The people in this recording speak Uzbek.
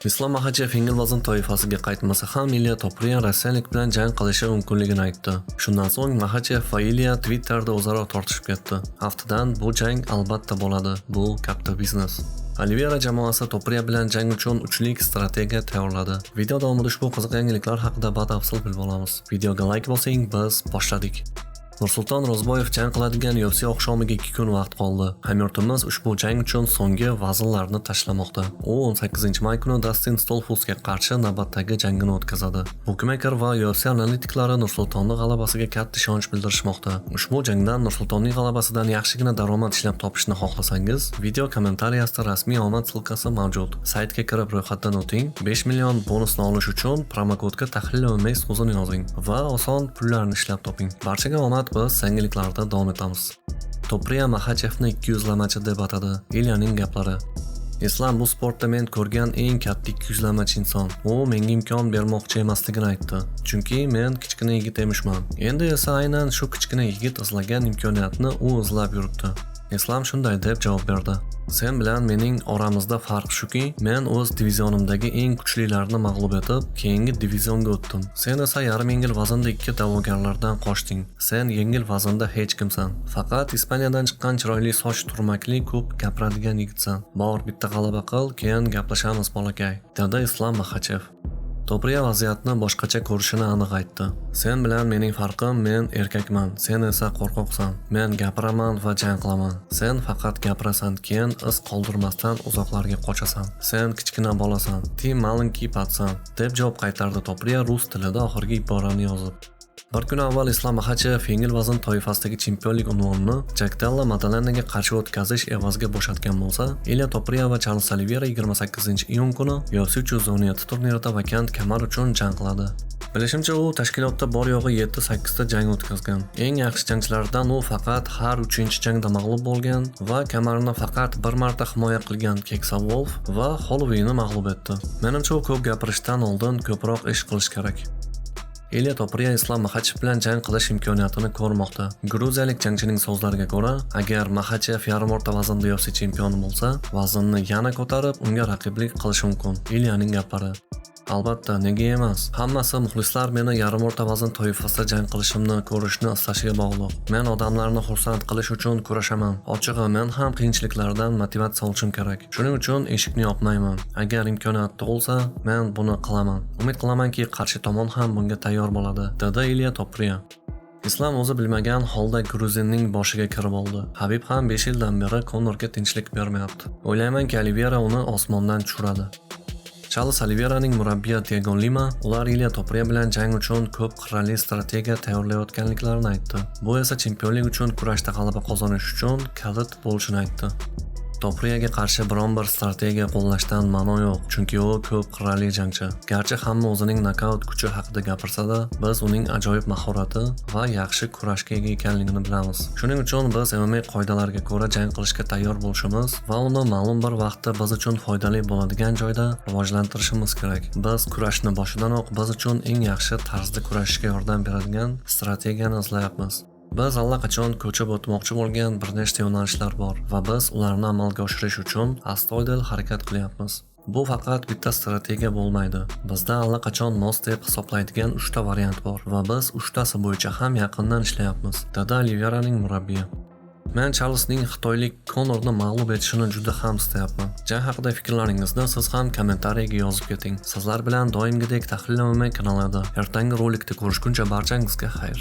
Islom Maxachev yengil vazn toifasiga qaytmasa ham, Ilya Topriya rossiyalik bilan jang qilishi mumkinligini aytdi. Shundan so'ng Maxachev va Ilya Twitterda o'zaro tortishib ketdi. Aftidan, bu jang albatta bo'ladi. Bu katta biznes. Olivera jamoasi Topriya bilan jang uchun uchlik strategiya tayyorladi. Video davomida ushbu qiziq yangiliklar haqida batafsil bilib olamiz. Videoga like bosing, biz boshladik. Nursulton Ro'ziboyev jang qiladigan UFC oqshomiga 2 kun vaqt qoldi. Hamyurtimiz ushbu jang uchun so'nggi vaznlarni tashlamoqda. U 18-may kuni Dastin Stolfusga qarshi navbatdagi jangini o'tkazadi. Bukmaker va UFC analitiklari Nursultonni g'alabasiga katta ishonch bildirishmoqda. Ushbu jangdan Nursultonning g'alabasidan yaxshigina daromad ishlab topishni xohlasangiz, video kommentariyasida rasmiy omad ссылка si mavjud. Saytga kirib ro'yxatdan o'ting, 5 million bonusni olish uchun promokodga tahlil MMA so'zini yozing va oson pullarni ishlab toping. Barchaga omad, biz yangiliklarda davom etamiz. Topriya Maxachevni ikkiyuzlamachi deb atadi. Ilyaning gaplari. Islam bu sportda men ko'rgan eng katta ikkiyuzlamachi inson. U menga imkon bermoqchi emasligini aytdi. Chunki men kichkina yigit emishman. Endi esa aynan shu kichkina yigit izlagan imkoniyatni u izlab yuribdi. Islam shunday deb javob berdi: "Sen bilan mening oramizda farq shuki, men o'z divizionimdagi eng kuchlilarni mag'lub etib, keyingi divizionga o'tdim. Sen esa yarim yengil vaznda ikki da'vogarlardan qochding. Sen yengil vaznda hech kimsan. Faqat Ispaniyadan chiqqan chiroyli soch turmakli, ko'p gapiradigan yigitsan. Bor, bitta g'alaba qil, keyin gaplashamiz, bolakay", dedi Islom Maxachev. Topriya vaziyatni boshqacha ko'rishini aniq aytdi. "Sen bilan mening farqim, men erkakman, sen esa qo'rqoqsan. Men gapiraman va jang qilaman. Sen faqat gapirasan, keyin iz qoldirmasdan uzoqlarga qochasan. Sen kichkina bolasan. Ты маленький пацан", deb javob qaytardi Topriya rus tilida oxirgi iborani yozib. Bir kun avval Islom Maxachev yengil vazn toifasidagi chempionlik unvonini Jek Della Madalenaga qarshi o'tkazish evaziga bo'shatgan bo'lsa, Ilya Topriya va Charles Olivera 28-iyun kuni UFC 317 turnirida vakant kamar uchun jang qiladi. Bilishimcha, u tashkilotda bor yo'g'i 7-8 ta jang o'tkazgan. Eng yaxshi jangchilardan u faqat har 3-jangda mag'lub bo'lgan va kamarini faqat bir marta himoya qilgan Keksa Wolf va Hollowayni mag'lub etdi. Menimcha, u ko'p gapirishdan oldin ko'proq ish qilish kerak. Ilya Topriya Islom Maxachev bilan jang qilish imkoniyatini ko'rmoqda. Gruziyalik jangchining so'zlariga ko'ra, agar Maxachev yarim o'rta vaznda UFC chempioni bo'lsa, vaznni yana ko'tarib, unga raqiblik qilishi mumkin. Ilyaning gaplari. "Albatta, nega emas? Hammasi muxlislar meni yarim o'rta vazn toifasida jang qilishimni ko'rishni istashiga bog'liq. Men odamlarni xursand qilish uchun kurashaman. Ochig'i, men ham qiyinchiliklardan motivatsiya olishim kerak. Shuning uchun eshikni yopmayman. Agar imkoniyat tug'ilsa, men buni qilaman. Umid qilamanki, qarshi tomon ham bunga tayyor bo'ladi", dedi Ilya Topriya. Islom o'zi bilmagan holda gruzinning boshiga kirib oldi. Habib ham 5 yildan beri Konorga tinchlik bermayapti. O'ylaymanki, Olivera uni osmondan tushiradi. Charles Oliveraning murabbiyi Diego Lima ular Ilya Topriya bilan jang uchun ko'p qirrali strategiya tayyorlayotganliklarini aytdi. Bu esa chempionlik uchun kurashda g'alaba qozonish uchun kalit bo'lishini aytdi. Topriyaga qarshi biron bir strategiya qo'llashdan ma'no yo'q, chunki u ko'p qirrali jangchi. Garchi hamma o'zining nokaut kuchi haqida gapirsa-da, biz uning ajoyib mahorati va yaxshi kurashga ega ekanligini bilamiz. Shuning uchun biz MMA qoidalariga ko'ra jang qilishga tayyor bo'lishimiz va uni ma'lum bir vaqtda biz uchun foydali bo'ladigan joyda rivojlantirishimiz kerak. Biz kurashni boshidanoq biz uchun eng yaxshi tarzda kurashishga yordam beradigan strategiyani izlayapmiz. Biz allaqachon ko'chib o'tmoqchi bo'lgan bir nechta yo'nalishlar bor va biz ularni amalga oshirish uchun astoydil harakat qilyapmiz. Bu faqat bitta strategiya bo'lmaydi. Bizda allaqachon mos deb hisoblaydigan uchta variant bor va biz uchtasi bo'yicha ham yaqindan ishlayapmiz", dedi Oliveraning murabbiyi. Men Charlesning xitoylik Konorni mag'lub etishini juda ham istayapman. Jang haqida fikrlaringizni siz ham kommentariyaga yozib keting. Sizlar bilan doimgidek Tahlil MMA kanalida. Ertangi rolikda ko'rishguncha barchangizga xayr.